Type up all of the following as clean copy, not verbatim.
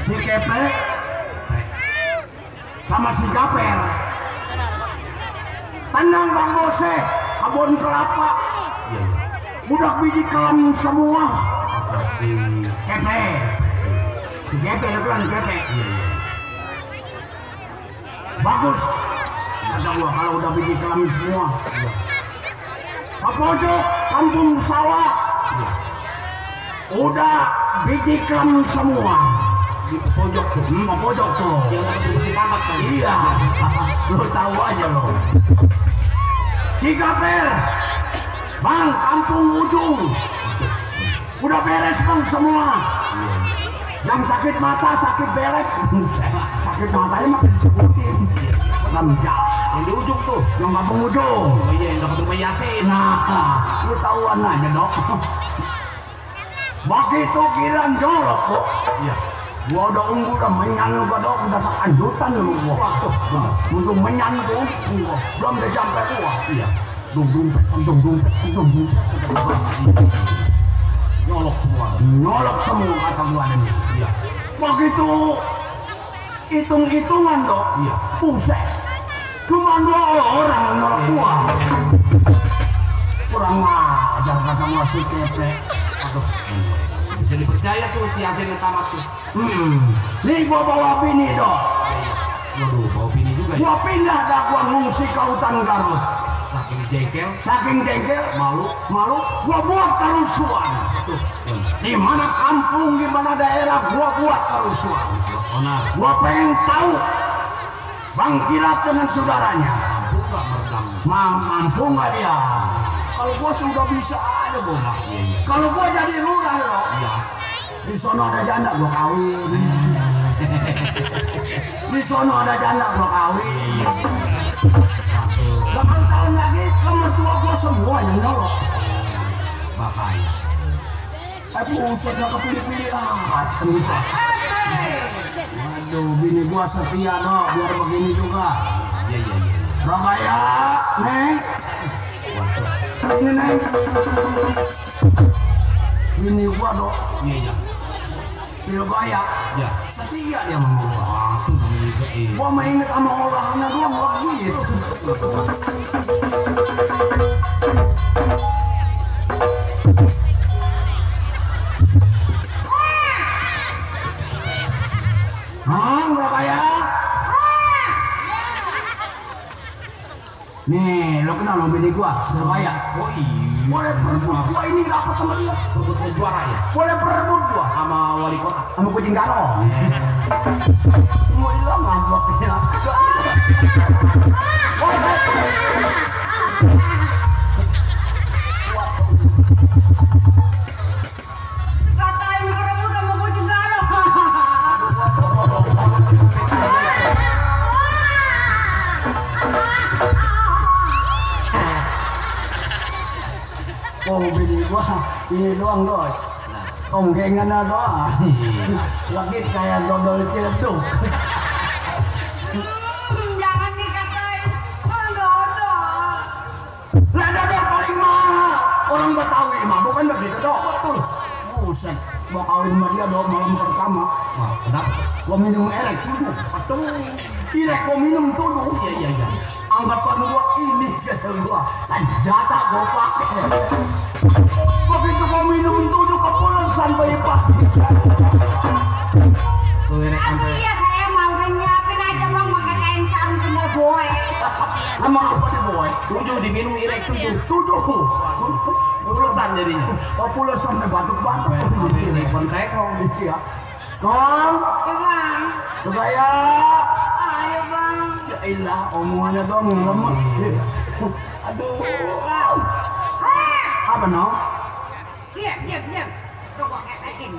si Keplek sama si Gaper. Tenang Bang Bose, kebun kelapa. Iya. Budak biji kelam semua. Makasih. Keplek. Si Keplek itu kan Keplek. Iya. Bagus. Kata gua kalau udah biji kelam semua. Iya. Pojok kampung sawah. Iya. Udah biji kelam semua. Di pojok tuh. Pojok tuh. Yang dekat mesin tamat kan. Iya. Lo tahu aja lo. Cikapel. Bang, kampung ujung. Udah beres bang semua. Iya. Yang sakit mata, sakit belek. Sakit matanya makin disebutin. Ramja. Yang di ujung tuh. Yang kampung ujung. Oh iya, yang dekat rumah Yasin. Nah, lu tahuan aja dok. Begitu kiran jorok dok. Iya. Gua udah unggul, udah menyan gua dok, udah sekandutan lu gua. Untuk menyan tuh, gua belum dia sampai gua. Iya. Dung. Nyolok semua. Nolok semua kata gua ini. Iya. Begitu hitung-hitungan dok. Iya. Buset. Cuma 2 orang yang nolok gua. Kurang ajar kata gua si Keplek. Aduh. Bisa dipercaya tuh si Yasin yang tamat tuh. Nih gua bawa bini dok. Iya. Waduh, mau bini juga ya. Gua pindah dah gua ngungsi ke hutan Garut. Saking jengkel, Malu, gua buat kerusuhan. tuh. Di mana kampung, di mana daerah, gua buat kerusuhan. Onar. Gua pengen tahu Bang Cilap dengan saudaranya. Mampu nggak meredam? Mampu nggak dia? Kalau gua sudah bisa aja gua mah. Iya. Kalau gua jadi lurah loh. Iya. Di sono ada janda gua kawin. Di sono ada janda gua kawin. Waduh. 8 tahun lagi mertua gua semua yang nyolok. Bahaya. Buset gak kepilih-pilih aja gua. Waduh, bini gua setia dok, biar begini juga. Iya. Rahaya, Neng. Waduh. Ini Neng. Bini gua dok, Iya. Silgaya. Ya. Setia dia sama gua. Tuh kamu juga. Gua mah inget sama olahannya doang legit. Rahaya. Nih, lo kenal lo bini gua, Silgaya. Oh iya. Boleh berebut gua ini dapat sama dia. Berebut juara ya? Boleh berebut gua Sama wali kota. sama kucing karo. Mau hilang ngambeknya. Katain berebut sama kucing karo. Oh bini gua ini doang doi. Onggengannya doang. Lagi kayak dodol ciledug. Jangan dikatain dodol. Lah dodol paling mahal. Orang Betawi mah bukan begitu dok. Betul. Buset, gua kawin sama dia dok malam pertama. Wah, kenapa? Gua minum erek tuduh. Aduh. Irek gua minum tuduh. Iya. Anggapan gua ini kata gua senjata gua pakai. Begitu gua minum tujuh kepulesan bayi pagi. Tuh ini Aduh sampai. iya saya mau udah nyiapin aja bang pakai kain sarung tinggal boy. Emang apa nih boy? Tujuh diminum irek tujuh. Tujuh. Urusan jadinya. Kepulesan nih batuk-batuk. Ini kontek kong. Iya. Kong, Ya bang. coba ya. Ayo bang. Ya ilah omongannya dong lemes. Aduh. Apa no? Diam. Tuh gua ketekin.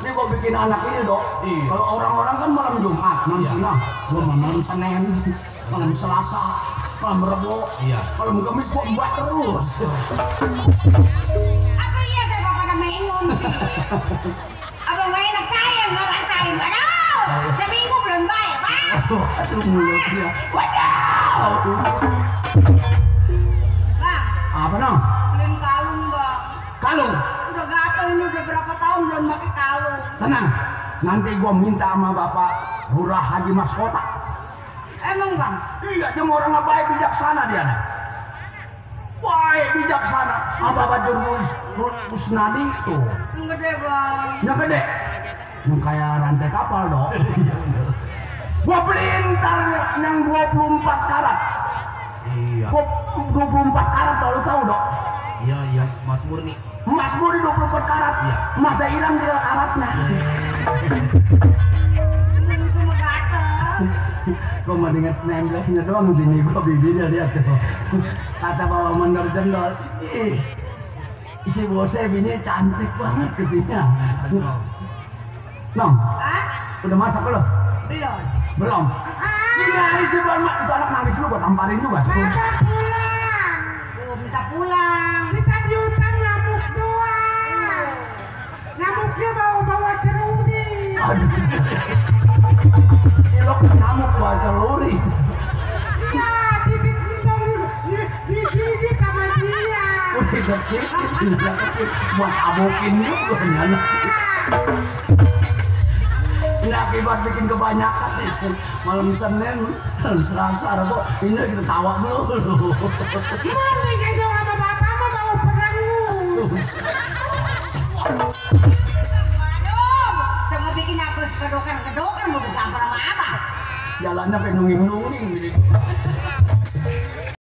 Ini gua bikin anak ini dok. Iya. Kalau orang-orang kan malam Jumat, malam Sunnah. Gua malam Senin, malam Selasa, malam Rebo, Iya. malam Kamis gua mbak terus. Aku iya saya bapak nama ingun sih. Abang mau enak saya ngerasain. Aduh, seminggu belum bayar bang. Aduh mulutnya. Waduh. Bang, Apa nang? beliin kalung bang. Kalung. Udah gatel ini udah berapa tahun belum pakai kalung. Tenang. Nanti gua minta sama Bapak Lurah Haji Mas Kota. Emang bang? Iya, dia mau orang baik bijaksana dia nih. Baik bijaksana. Apa Jurus Usnadi tuh? Yang gede bang. Yang gede. Yang kayak rantai kapal dong. Gua beliin ntar yang 24 karat. Iya. Gua 24 karat lo tahu dong? Iya, iya, Mas Murni. Mas Murni 24 karat. Iya. Masa hilang 3 karatnya. Itu mah gatel. Gua mau inget nembelnya doang bini gua bibirnya dia tuh. Kata Bapak Mandor Jendol, ih, si bosnya bini cantik banget katanya. Nong, Hah? udah masak belum? Belum. Belum. Ini hari sih belum, itu anak nangis lu gua tamparin juga. Bapak pulang. Oh, minta pulang. Kita di hutan nyamuk doang. Nyamuknya bawa ceruri. Aduh, ilok nyamuk bawa celuri. Iya, dikit centong digigit sama dia. Udah dikit anak kecil buat abokin juga nyana. Ini akibat bikin kebanyakan malam Senin, Selasa, Rabu, ini kita tawa dulu. Mau digendong sama bapak mau bawa perangus. Waduh, sama bikin apa kedokan mau digampar sama apa? Jalannya kayak nunging-nunging.